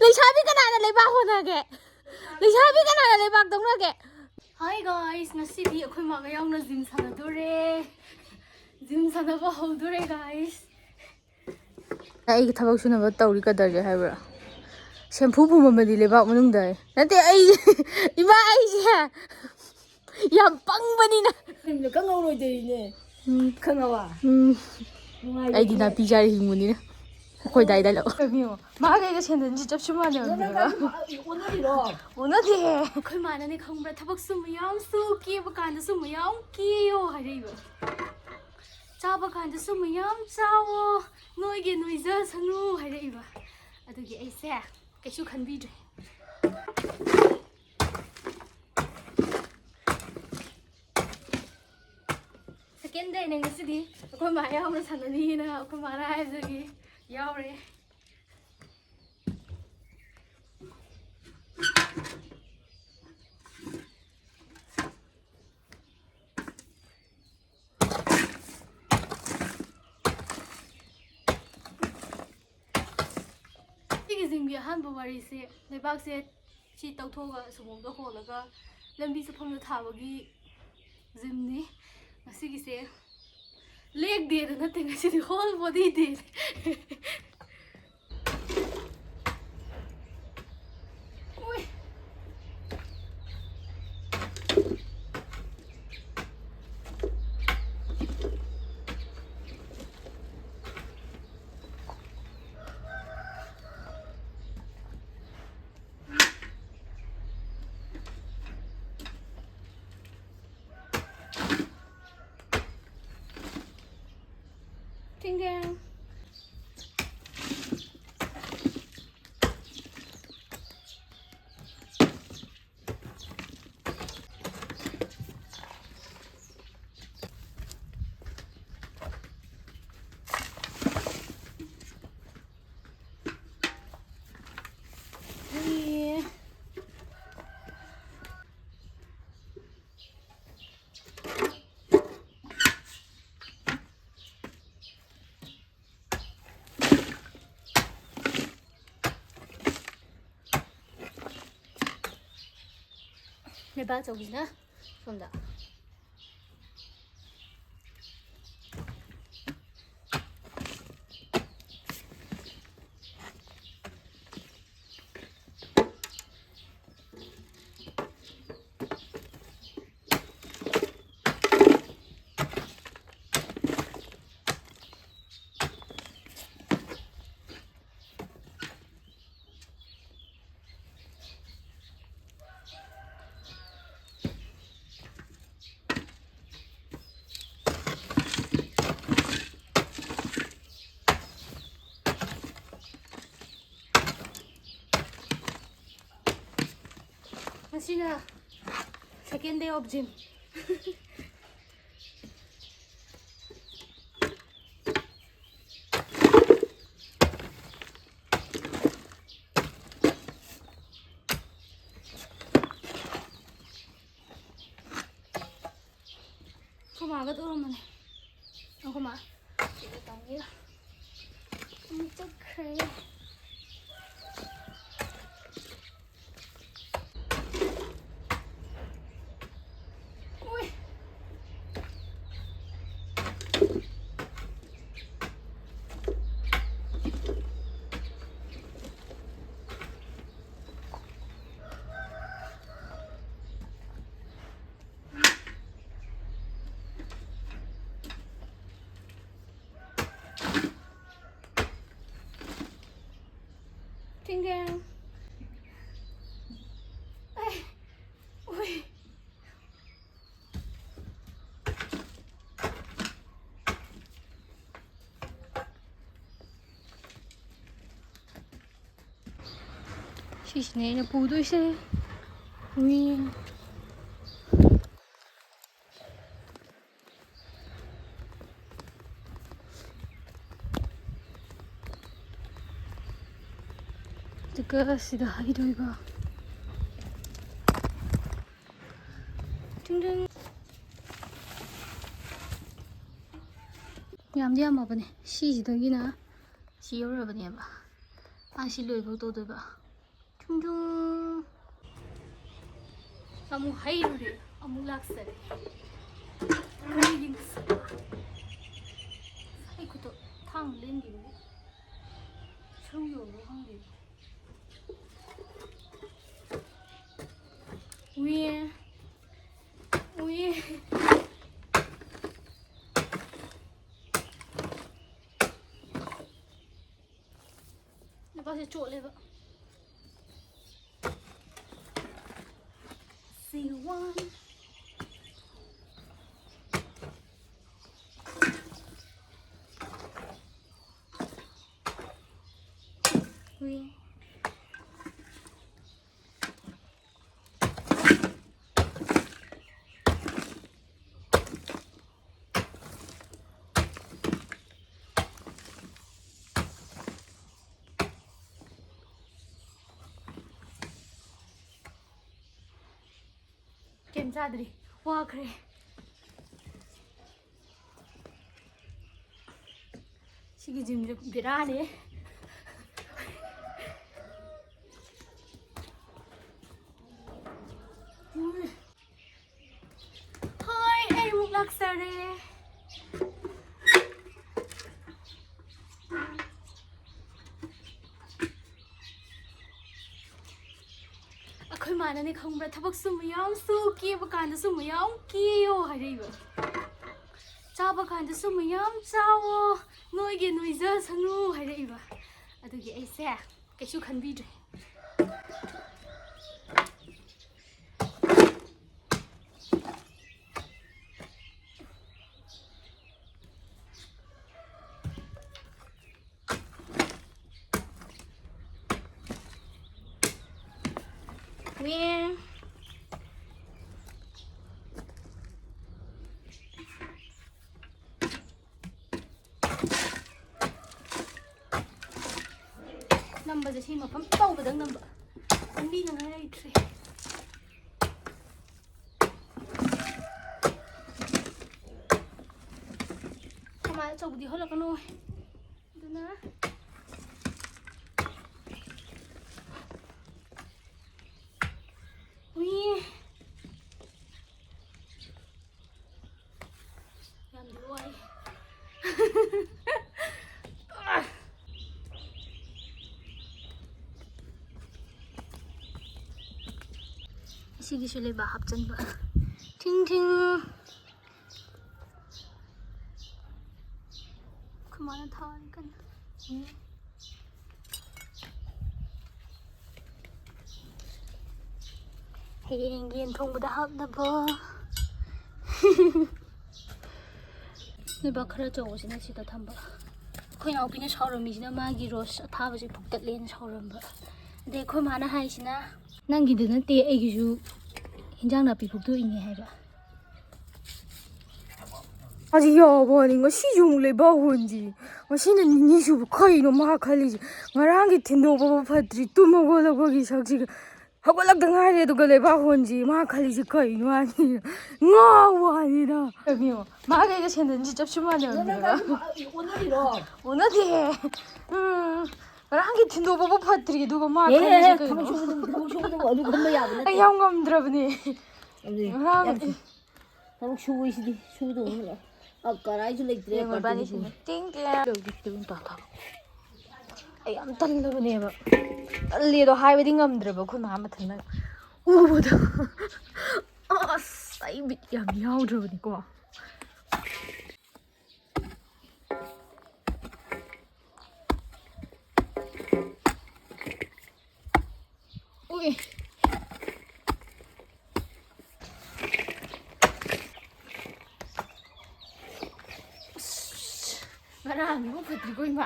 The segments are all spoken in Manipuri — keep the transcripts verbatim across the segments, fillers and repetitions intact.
ꯂꯩꯁꯥꯕꯤ ꯀꯅꯥꯅ ꯂꯩꯕꯥꯛ ꯍꯣꯟꯅꯒꯦ? ꯂꯩꯁꯥꯕꯤ ꯀꯅꯥꯅ ꯂꯩꯕꯥꯛ ꯇꯧꯅꯒꯦ? Hi guys, ꯉꯁꯤꯗꯤ ꯑꯩꯈꯣꯏ ꯃꯥꯒ ꯌꯥꯎꯅ ꯖꯤꯝ ꯁꯥꯟꯅꯗꯣꯔꯦ꯫ ꯖꯤꯝ ꯁꯥꯟꯅꯕ ꯍꯧꯗꯣꯔꯦ guys꯫ ꯑꯩꯒꯤ ꯊꯕꯛ ꯁꯨꯅꯕ ꯇꯧꯔꯤ ꯀꯗꯔꯁꯦ ꯍꯥꯏꯕ꯭ꯔꯥ? ꯁꯦꯝꯐꯨ ꯄꯨꯝꯃꯝꯕꯗꯤ ꯂꯩꯕꯥꯛ ꯃꯅꯨꯡꯗ ꯍꯥꯏ꯫ ꯅꯠꯇꯦ, ꯑꯩ, ꯏꯃꯥ, ꯑꯩꯁꯦ ꯌꯥꯝ ꯄꯪꯕꯅꯤꯅ꯫ ꯀꯩꯅꯣ, ꯈꯪꯍꯧꯔꯣꯏꯗꯣꯏꯅꯦ꯫ ꯎꯝ꯫ ꯈꯪꯉꯕ? ꯎꯝ꯫ ꯅꯨꯡꯉꯥꯏꯕꯅꯦ꯫ ꯑꯩꯗꯤ ꯅꯥꯄꯤ ꯆꯥꯔ ꯍꯤꯡꯕꯅꯤꯅ꯫ ꯑꯩꯈꯣꯏ ꯗꯥꯏꯗ ꯂꯥꯛꯑꯣ꯫ ꯀꯩꯅꯣ? ꯃꯥꯒ ꯑꯩꯒ ꯁꯦꯟꯗꯟꯁꯤ ꯆꯞꯁꯨ ꯃꯥꯟꯅꯕꯅꯦꯕ꯫ ꯑꯣꯟꯅꯔꯤꯔꯣ? ꯑꯣꯟꯅꯗꯦ꯫ ꯑꯩꯈꯣꯏ ꯃꯥꯅꯅꯦ ꯈꯪꯕ꯭ꯔꯥ, ꯊꯕꯛꯁꯨ ꯃꯌꯥꯝ ꯁꯨ, ꯀꯦꯕ ꯀꯥꯟꯗꯁꯨ ꯃꯌꯥꯝ ꯀꯦꯌꯣ ꯍꯥꯏꯔꯛꯏꯕ꯫ ꯆꯥꯕ ꯀꯥꯟꯗꯁꯨ ꯃꯌꯥꯝ ꯆꯥꯋꯣ, ꯅꯣꯏꯒꯦ ꯅꯣꯏꯖꯁꯅꯨ ꯍꯥꯏꯔꯛꯏꯕ꯫ ꯑꯗꯨꯒꯤ ꯑꯩꯁꯦ ꯀꯩꯁꯨ ꯈꯟꯕꯤꯗ꯭ꯔꯦ꯫ Second dayꯅꯦ ꯉꯁꯤꯗꯤ꯫ ꯑꯩꯈꯣꯏ ꯃꯥ ꯌꯥꯎꯅ ꯁꯥꯟꯅꯅꯤꯅ ꯑꯩꯈꯣꯏ ꯃꯥꯅ ꯍꯥꯏꯕꯗꯒꯤ ꯌꯥꯎꯔꯦ꯫ ꯁꯤꯒꯤ ꯖꯤꯝꯒꯤ ꯑꯍꯥꯟꯕ ꯋꯥꯔꯤꯁꯦ, ꯂꯩꯕꯥꯛꯁꯦ ꯁꯤ ꯇꯧꯊꯣꯛꯑꯒ ꯁꯨꯃꯣꯛꯇ ꯍꯣꯜꯂꯒ ꯂꯝꯕꯤ ꯆꯠꯐꯝꯗ ꯊꯥꯕꯒꯤ ꯖꯤꯝꯅꯤ꯫ ꯉꯁꯤꯒꯤꯁꯦ leg dayꯗ ꯅꯠꯇꯦ, ꯉꯁꯤꯗꯤ whole body dayꯅꯦ꯫ ꯎꯏ꯫ ꯊꯦꯡꯒꯦ꯫ ꯂꯩꯕꯥꯛ ꯑꯆꯧꯕꯁꯤꯅ ꯁꯣꯝꯗ꯫ ꯉꯁꯤꯅ second day of gym꯫ ꯑꯩꯈꯣꯏ ꯃꯥꯒ ꯇꯧꯔꯝꯕꯅꯦ꯫ ꯑꯩꯈꯣꯏ ꯃꯥ ꯁꯤꯗ ꯇꯧꯅꯤꯗ꯫ ꯑꯃꯨꯛ ꯆꯠꯈ꯭ꯔꯦ꯫ ꯎꯏ꯫ ꯊꯤꯡꯒꯦꯡ꯫ ꯑꯩ, ꯎꯏ꯫ ꯁꯤꯁꯤꯅꯦ ꯑꯩꯅ ꯄꯨꯗꯣꯏꯁꯦ꯫ ꯃꯤ ꯑꯗꯨꯒ ꯁꯤꯗ ꯍꯩꯗꯣꯏꯕ꯫ ꯇꯤꯡ ꯇꯤꯡ꯫ ꯌꯥꯝꯗꯤ ꯌꯥꯝꯃꯕꯅꯦ꯫ ꯁꯤꯁꯤꯗꯒꯤꯅ ꯁꯤ ꯌꯧꯔꯕꯅꯦꯕ꯫ ꯑꯥ, ꯁꯤ ꯂꯣꯏꯐꯥꯎ ꯇꯧꯗꯣꯏꯕ꯫ ꯊꯨꯡ ꯊꯨꯡ꯫ ꯑꯃꯨꯛ ꯍꯩꯔꯨꯔꯦ, ꯑꯃꯨꯛ ꯂꯥꯛꯆꯔꯦ꯫ ꯀꯔꯤꯒꯤꯅꯣ? ꯑꯩ ꯈꯨꯠꯇꯣ ꯊꯥꯡ ꯂꯦꯟꯈꯤꯕꯒꯤ ꯁꯔꯨ ꯌꯧꯕ꯭ꯔꯥ ꯈꯪꯗꯦ꯫ ꯎꯏꯌꯦ꯫ ꯎꯏꯌꯦ꯫ ꯅꯨꯄꯥꯁꯦ ꯆꯣꯠꯂꯦꯕ꯫ See one. We. ꯀꯩꯝ ꯆꯥꯗ꯭ꯔꯤ, ꯋꯥꯈ꯭ꯔꯦ꯫ ꯁꯤꯒꯤ ꯖꯤꯝꯁꯦ ꯕꯦꯔꯥꯅꯦ꯫ ꯎꯝ꯫ ꯍꯣꯏ, ꯑꯩ ꯑꯃꯨꯛ ꯂꯥꯛꯆꯔꯦ꯫ ꯑꯩꯈꯣꯏ ꯃꯥꯅꯅꯦ ꯈꯪꯕ꯭ꯔꯥ, ꯊꯕꯛ ꯁꯨ ꯃꯌꯥꯝ ꯁꯨ, ꯀꯦꯕ ꯀꯥꯟꯗꯁꯨ ꯃꯌꯥꯝ ꯀꯦꯌꯣ ꯍꯥꯏꯔꯛꯏꯕ꯫ ꯆꯥꯕ ꯀꯥꯟꯗꯁꯨ ꯃꯌꯥꯝ ꯆꯥꯋꯣ, ꯅꯣꯏꯒꯦ ꯅꯣꯏꯖꯁꯅꯨ ꯍꯥꯏꯔꯛꯏꯕ꯫ ꯑꯗꯨꯒꯤ ꯑꯩꯁꯦ ꯀꯩꯁꯨ ꯈꯟꯕꯤꯗ꯭ꯔꯦ꯫ ꯋꯦ꯫ ꯅꯝꯕꯁꯦ ꯁꯤ ꯃꯐꯝ ꯇꯧꯕꯗꯪ ꯅꯝꯕ꯫ ꯅꯝꯕꯤꯅꯉꯥꯏ ꯂꯩꯇ꯭ꯔꯦ꯫ ꯀꯃꯥꯏꯅ ꯑꯆꯧꯕꯗꯤ ꯍꯣꯜꯂꯛꯀꯅꯣ꯫ ꯑꯗꯨꯅ ꯎꯏ꯫ ꯁꯤꯒꯤꯁꯨ ꯂꯩꯕꯥꯛ ꯍꯥꯞꯆꯤꯟꯕ꯫ ꯊꯤꯡ ꯊꯤꯡ꯫ ꯑꯩꯈꯣꯏ ꯃꯥꯅ ꯊꯥꯔꯤ ꯀꯟꯅ꯫ ꯍꯌꯦꯡ ꯌꯦꯟ ꯊꯣꯡꯕꯗ ꯍꯥꯞꯅꯕ꯫ ꯂꯩꯕꯥꯛ ꯈꯔ ꯑꯆꯧꯕꯁꯤꯅ ꯁꯤꯗ ꯊꯝꯕ꯫ ꯑꯩꯈꯣꯏ ꯏꯅꯥꯎꯄꯤꯅ ꯁꯥꯎꯔꯝꯃꯤꯁꯤꯅ ꯃꯥꯒꯤ ꯔꯣꯁ ꯑꯊꯥꯕꯁꯦ ꯐꯨꯛꯇꯠꯂꯦꯅ ꯁꯥꯎꯔꯝꯕ꯫ ꯑꯗꯩ ꯑꯩꯈꯣꯏ ꯃꯥꯅ ꯍꯥꯏꯁꯤꯅ, "ꯅꯪꯒꯤꯗꯨ ꯅꯠꯇꯦ, ꯑꯩꯒꯤꯁꯨ ꯍꯤꯟꯖꯥꯡ ꯅꯥꯄꯤ ꯐꯨꯛꯇꯣꯛꯏꯅꯦ" ꯍꯥꯏꯕ꯫ ꯃꯥꯁꯤ ꯌꯥꯎꯕꯅꯤ꯫ ꯉꯁꯤꯁꯨ ꯑꯃꯨꯛ ꯂꯩꯕꯥꯛ ꯍꯣꯟꯁꯤ꯫ ꯉꯁꯤꯅ ꯅꯤꯅꯤ ꯁꯨꯕ꯫ ꯀꯩꯅꯣ ꯃꯥ ꯈꯜꯂꯤꯁꯦ? ꯉꯔꯥꯡꯒꯤ ꯊꯤꯟꯗꯣꯛꯄꯕꯨ ꯐꯠꯇ꯭ꯔꯤ, ꯇꯨꯝ ꯍꯧꯒꯠꯂꯛꯄꯒꯤ ꯁꯛꯁꯤꯒ꯫ ꯍꯧꯒꯠꯂꯛꯇ ꯉꯥꯏꯔꯤ, ꯑꯗꯨꯒ ꯂꯩꯕꯥꯛ ꯍꯣꯟꯁꯤ꯫ ꯃꯥ ꯈꯜꯂꯤꯁꯦ ꯀꯩꯅꯣ ꯍꯥꯏꯅꯤꯅ ꯉꯥꯎꯕ ꯍꯥꯏꯅꯤꯗ꯫ ꯀꯩꯅꯣ? ꯃꯥꯒ ꯑꯩꯒ ꯁꯦꯟꯗꯟꯁꯤ ꯆꯞꯁꯨ ꯃꯥꯟꯅꯕꯅꯦꯕ꯫ ꯑꯣꯟꯅꯔꯤꯔꯣ? ꯑꯣꯟꯅꯗꯦ꯫ ꯎꯝ, ꯉꯔꯥꯡꯒꯤ ꯊꯤꯟꯗꯣꯛꯄꯕꯨ ꯐꯠꯇ꯭ꯔꯤ, ꯑꯗꯨꯒ ꯃꯥ ꯑꯦ, ꯈꯜꯂꯤꯁꯦ ꯊꯕꯛ ꯀꯩꯅꯣ? ꯁꯨꯕꯗꯕꯨ, ꯊꯕꯛ ꯁꯨꯕꯗꯕꯨ ꯑꯗꯨ ꯈꯟꯕ ꯌꯥꯕ ꯅꯠꯇꯦ꯫ ꯑꯩ ꯌꯥꯝ ꯉꯝꯗ꯭ꯔꯕꯅꯦ꯫ ꯑꯗꯨꯅꯦ꯫ ꯉꯔꯥꯡ ꯌꯥꯝ ꯁꯨ-, ꯊꯕꯛ ꯁꯨꯕꯩꯁꯤꯗꯤ ꯁꯨꯗꯧꯅꯤ꯫ ꯑ, ꯀꯔꯥꯏꯁꯨ ꯂꯩꯇ꯭ꯔꯦ, ꯌꯦꯡꯉꯣ, ꯏꯕꯥꯅꯤ apartment ꯁꯤꯅꯦ꯫ ꯇꯦꯡ ꯇꯦꯡ꯫ ꯑꯩ ꯌꯥꯝ ꯇꯜꯂꯕꯅꯦꯕ꯫ ꯇꯜꯂꯦꯗꯣ ꯍꯥꯏꯕꯗꯤ ꯉꯝꯗ꯭ꯔꯕ ꯑꯩꯈꯣꯏ ꯃꯥ ꯃꯊꯟꯇ ꯎꯕꯗꯣ꯫ ꯑꯁ, ꯑꯩ ꯕꯤꯠ ꯌꯥꯝ ꯌꯥꯎꯗ꯭ꯔꯕꯅꯤꯀꯣ꯫ ꯎꯏ꯫ ꯑꯁ, ꯉꯔꯥꯡꯒꯤꯕꯨ ꯐꯠꯇ꯭ꯔꯤꯀꯣ, ꯏꯃꯥ꯫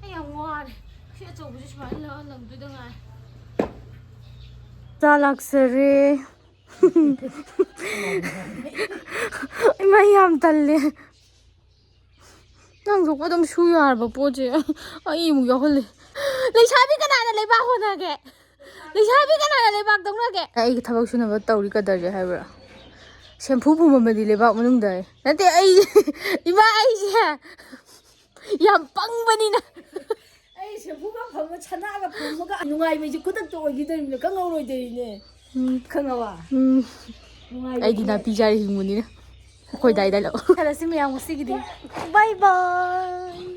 ꯑꯩ ꯌꯥꯝ ꯋꯥꯔꯦ꯫ ꯁꯤ ꯑꯆꯧꯕꯁꯦ ꯁꯨꯃꯥꯏꯅ ꯂꯧꯍꯜꯂꯝꯗꯣꯏꯗ ꯉꯥꯏ꯫ ꯆꯥ ꯂꯥꯛꯆꯔꯦ꯫ ꯏꯃꯥ, ꯌꯥꯝ ꯇꯜꯂꯦ꯫ ꯅꯪ ꯊꯣꯛꯄ ꯑꯗꯨꯝ ꯁꯨ ꯌꯥꯔꯕ ꯄꯣꯠꯁꯦ꯫ ꯑꯩ ꯑꯃꯨꯛ ꯌꯥꯎꯍꯜꯂꯦ꯫ ꯂꯩꯁꯥꯕꯤ ꯀꯅꯥꯅ ꯂꯩꯕꯥꯛ ꯍꯣꯠꯅꯒꯦ? ꯂꯩꯁꯥꯕꯤ ꯀꯅꯥꯅ ꯂꯩꯕꯥꯛ ꯇꯧꯅꯒꯦ? ꯑꯩꯒꯤ ꯊꯕꯛ ꯁꯨꯅꯕ ꯇꯧꯔꯤ ꯀꯗꯔꯁꯦ ꯍꯥꯏꯕ꯭ꯔꯥ? ꯁꯦꯝꯐꯨ ꯄꯨꯝꯃꯝꯕꯗꯤ ꯂꯩꯕꯥꯛ ꯃꯅꯨꯡꯗ꯫ ꯅꯠꯇꯦ, ꯑꯩ, ꯏꯃꯥ, ꯑꯩꯁꯦ ꯌꯥꯝ ꯄꯪꯕꯅꯤꯅ꯫ ꯑꯩ ꯁꯦꯝꯐꯨꯒ ꯐꯪꯕ, ꯁꯅꯥꯒ ꯐꯪꯕꯒ ꯅꯨꯡꯉꯥꯏꯕꯩꯁꯦ ꯈꯨꯗꯛꯇ ꯑꯣꯏꯈꯤꯗꯣꯏꯅꯤꯅ ꯈꯪꯍꯧꯔꯣꯏꯗꯣꯏꯅꯦ꯫ ꯎꯝ꯫ ꯈꯪꯉꯕ? ꯎꯝ꯫ ꯅꯨꯡꯉꯥꯏꯕꯩꯁꯦ꯫ ꯑꯩꯗꯤ ꯅꯥꯄꯤ ꯆꯥꯔ ꯍꯤꯡꯕꯅꯤꯅ꯫ ꯑꯩꯈꯣꯏ ꯗꯥꯏꯗ ꯂꯥꯛꯑꯣ꯫ ꯈꯜꯂꯁꯤ ꯃꯌꯥꯝ ꯉꯁꯤꯒꯤꯗꯤ꯫ ꯕꯥꯏ ꯕꯥꯏ꯫